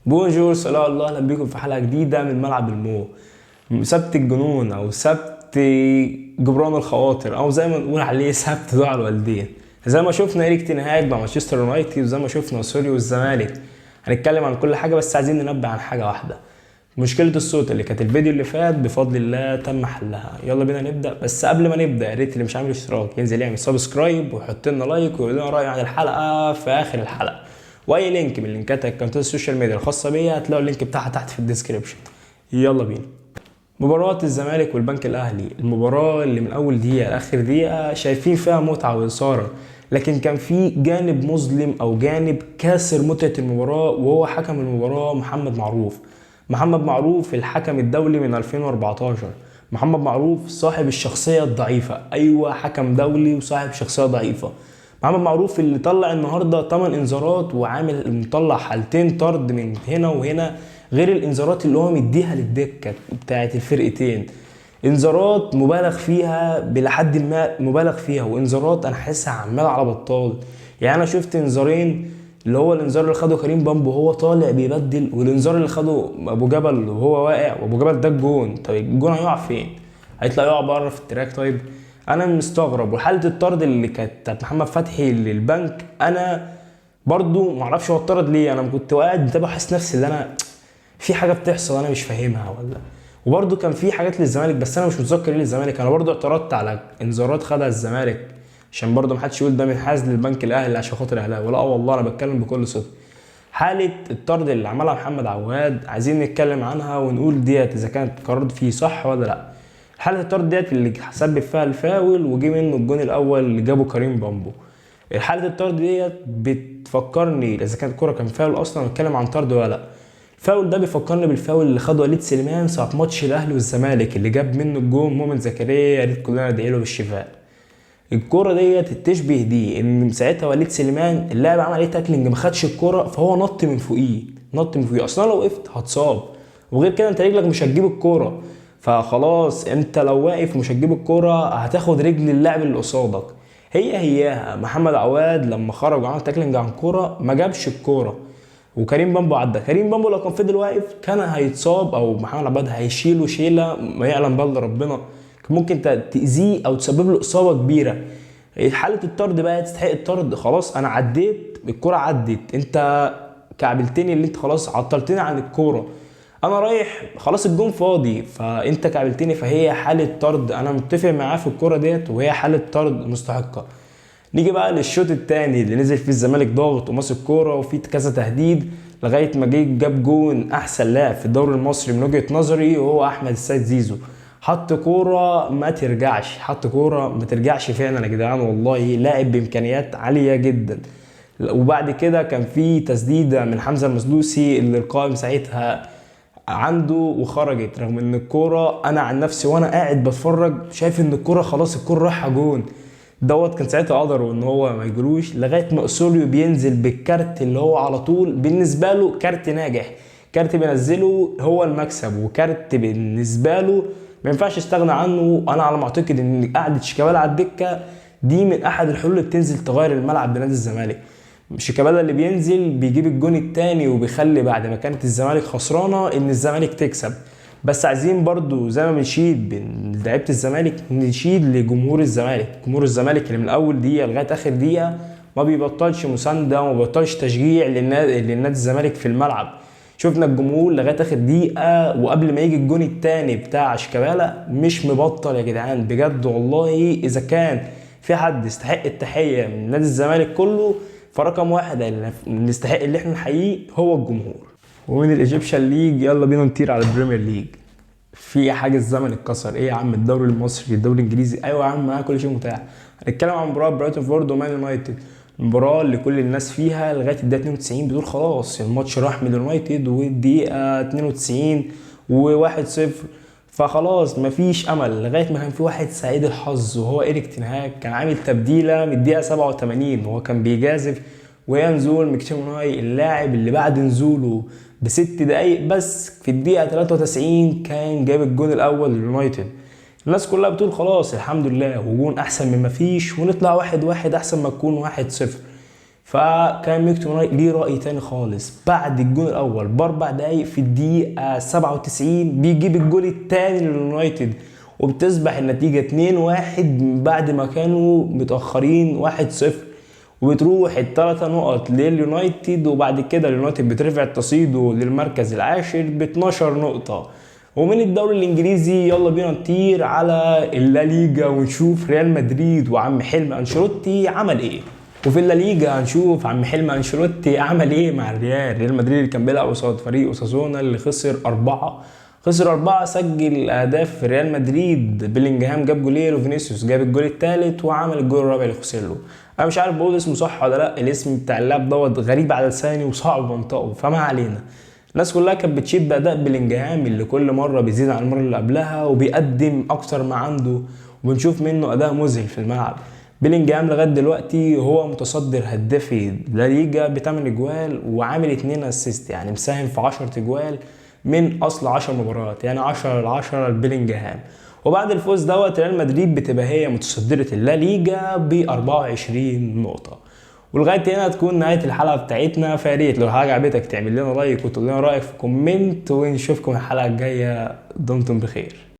bonjour، صلاة الله، اهلا بيكم في حلقة جديدة من ملعب المو. سبت الجنون او سبت جبران الخواطر او زي ما نقول عليه سبت دعاء الوالدين. زي ما شفنا اريك تين هاج مع مانشستر يونايتد، وزي ما شفنا اوسوريو والزمالك. هنتكلم عن كل حاجة، بس عايزين ننبه عن حاجة واحدة: مشكلة الصوت اللي كانت الفيديو اللي فات بفضل الله تم حلها. يلا بينا نبدأ، بس قبل ما نبدأ يا ريت اللي مش عامل اشتراك ينزل يعمل subscribe ويحط لنا like ويقول لنا رأيه عن الحلقة في آخر الحلقة. واي link من لينكات اكونتات ال social media الخاصة بيا هتلاقوا ال link بتاعها تحت في ال description. يلا بينا. مباراة الزمالك والبنك الأهلي، المباراة اللي من أول دقيقة لآخر دقيقة شايفين فيها متعة وإثارة، لكن كان في جانب مظلم أو جانب كاسر متعة المباراة، وهو حكم المباراة محمد معروف. محمد معروف الحكم الدولي من 2014. محمد معروف صاحب الشخصية الضعيفة، أيوة حكم دولي وصاحب شخصية ضعيفة. محمد معروف اللي طلع النهارده 8 انذارات وعامل مطلع حالتين طرد من هنا وهنا، غير الانذارات اللي هو مديها للدكه بتاعت الفرقتين. انذارات مبالغ فيها بلحد ما مبالغ فيها، وانذارات انا حاسسها عماله على بطال. يعني انا شفت انذارين، اللي هو الانذار اللي خده كريم بامبو وهو طالع بيبدل، والانذار اللي خده ابو جبل وهو واقع. وابو جبل ده الجون، طيب الجون هيقع فين؟ هيطلع يقع بره في ال track؟ طيب انا مستغرب. وحاله الطرد اللي كانت بتاعت محمد فتحي للبنك، انا برضو معرفش هو اتطرد ليه. انا كنت قاعد متابع حاسس نفسي ان انا في حاجة بتحصل انا مش فاهمها ولا. وبرضو كان في حاجات للزمالك بس انا مش متذكر ايه للزمالك. انا برضو اعترضت على انذارات خدها الزمالك، عشان برضو محدش يقول ده منحاز للبنك الاهلي عشان خاطر اهلاوي، ولا والله انا بتكلم بكل صدق. حالة الطرد اللي عملها محمد عواد عايزين نتكلم عنها ونقول ديت اذا كانت قرار فيه صح ولا لا. حالة الطرد ديت اللي سبب فيها الفاول وجي منه الجون الاول اللي جابه كريم بامبو. حالة الطرد ديت بتفكرني اذا كانت الكرة كان فاول اصلا، نتكلم عن طرد ولا لا. الفاول ده بيفكرني بالفاول اللي خده وليد سليمان ساعة ماتش الاهلي والزمالك اللي جاب منه الجون مؤمن زكريا، يا ريت كلنا ندعي له بالشفاء. الكرة ديت تشبه دي، ان ساعتها وليد سليمان اللاعب عمل ايه tackling ما خدش الكرة، فهو نط من فوقيه، نط من فوقيه. اصلا لو وقفت هتصاب، وغير كده انت رجلك مش هتجيب الكرة، فخلاص انت لو واقف ومش هتجيب الكرة هتاخد رجل اللاعب اللي قصادك. هي هياها محمد عواد لما خرج وعمل tackling عن الكرة ما جابش الكرة، وكريم بامبو عدى. كريم بامبو لو كان فضل واقف كان هيتصاب، او محمد عواد هيشيله شيله ما يعلم بها الا ربنا، ممكن تأذيه او تسبب له اصابه كبيرة. حاله الطرد بقى تستحق الطرد، خلاص انا عديت الكره، عدت، انت كعبلتني اللي انت خلاص عطلتني عن الكورة، انا رايح خلاص الجون فاضي، فانت كعبلتني، فهي حاله طرد. انا متفق معاه في الكورة ديت، وهي حاله طرد مستحقه. نيجي بقى للشوط الثاني اللي نزل فيه الزمالك ضاغط وماسك كورة وفي كذا تهديد، لغاية ما جه جاب جون احسن لاعب في الدوري المصري من وجهه نظري، وهو احمد السيد زيزو. حط كورة ما ترجعش، حط كورة ما ترجعش فعلا يا جدعان، والله لاعب بامكانيات عالية جدا. وبعد كده كان في تسديده من حمزة المسلوسي اللي القائم ساعتها عنده وخرجت، رغم ان الكورة انا عن نفسي وانا قاعد بتفرج شايف ان الكورة خلاص الكورة رايحة جون دوت، كان ساعتها قدروا ان هو ما يجروش، لغاية ما اوسوريو بينزل بالكارت اللي هو على طول بالنسبة له كارت ناجح، كارت بينزله هو المكسب، وكارت بالنسبة له ما ينفعش يستغنى عنه. انا على ما اعتقد ان قعدة شيكابالا على الدكة دي من احد الحلول اللي بتنزل تغير الملعب بنادي الزمالك. شيكابالا اللي بينزل بيجيب الجون الثاني وبيخلي بعد ما كانت الزمالك خسرانة ان الزمالك تكسب. بس عايزين برضو زي ما بنشيد لعيبة الزمالك نشيد لجمهور الزمالك، جمهور الزمالك اللي من اول دقيقة لغاية اخر دقيقة ما بيبطلش مساندة وما بيبطلش تشجيع للنادي الزمالك في الملعب. شفنا الجمهور لغاية اخر دقيقة وقبل ما يجي الجون الثاني بتاع شيكابالا مش مبطل يا جدعان بجد والله. اذا كان في حد يستحق التحية من نادي الزمالك كله فرقم واحد اللي نستحق اللي احنا نحييه هو الجمهور. ومن ال Egyptian League يلا بينا نطير على ال Premier League. في حاجة الزمن اتكسر، ايه يا عم الدوري المصري الدوري الانجليزي، ايوه يا عم معايا كل شيء متاح. هنتكلم عن مباراة برينتفورد ومان يونايتد، المباراة اللي كل الناس فيها لغاية الدقيقة 92 بتقول خلاص الماتش راح من اليونايتد، والدقيقة 92 و1-0، فخلاص مفيش امل، لغاية ما كان في واحد سعيد الحظ وهو اريك تنهاج، كان عامل تبديله من الدقيقة 87 وهو كان بيجازف، وهي نزول مكتوميناي اللاعب اللي بعد نزوله بست دقايق بس في الدقيقة 93 كان جاب الجون الاول لليونايتد. الناس كلها بتقول خلاص الحمد لله وجون احسن من مفيش، ونطلع 1-1 احسن ما تكون 1-0. فكان ميكتوميناي ليه راي تاني خالص. بعد الجون الاول ب4 دقايق في الدقيقة 97 بيجيب الجول الثاني لليونايتد، وبتصبح النتيجة 2-1 بعد ما كانوا متاخرين 1-0، وبتروح ال3 نقط لليونايتد. وبعد كده اليونايتد بترفع تصيده للمركز العاشر ب 12 نقطة. ومن الدوري الانجليزي يلا بينا نطير على الليجا ونشوف ريال مدريد وعم حلم انشيلوتي عمل ايه. وفي الليجا هنشوف عم حلم انشيلوتي عمل ايه مع الريال. ريال مدريد اللي كان بيلعب قصاد فريق اوساسونا اللي خسر 4، خسر 4، سجل اهداف في ريال مدريد، بيلينجهام جاب جولين وفينيسيوس جاب الجول الثالث وعمل الجول الرابع اللي خسر له. انا مش عارف بقول اسمه صح ولا لا، الاسم بتاع اللاعب دوت غريب على لساني وصعب منطقة، فما علينا. الناس كلها كانت بتشيد باداء بيلينجهام اللي كل مرة بيزيد عن المرة اللي قبلها وبيقدم اكتر ما عنده، وبنشوف منه اداء مذهل في الملعب. بيلينجهام لغاية دلوقتي هو متصدر هدافي لا ليجا ب8 اجوال وعامل 2 assist، يعني مساهم في 10 اجوال من اصل 10 مباريات، يعني 10-10 لبيلينجهام. وبعد الفوز دوت ريال مدريد بتبقى هي متصدرة اللا ليجا ب 24 نقطة. ولغاية هنا تكون نهاية الحلقة بتاعتنا، فياريت لو حاجة عجبتك تعمل لنا like وتقول لنا رأيك في comment، ونشوفكم الحلقة الجاية. دمتم بخير.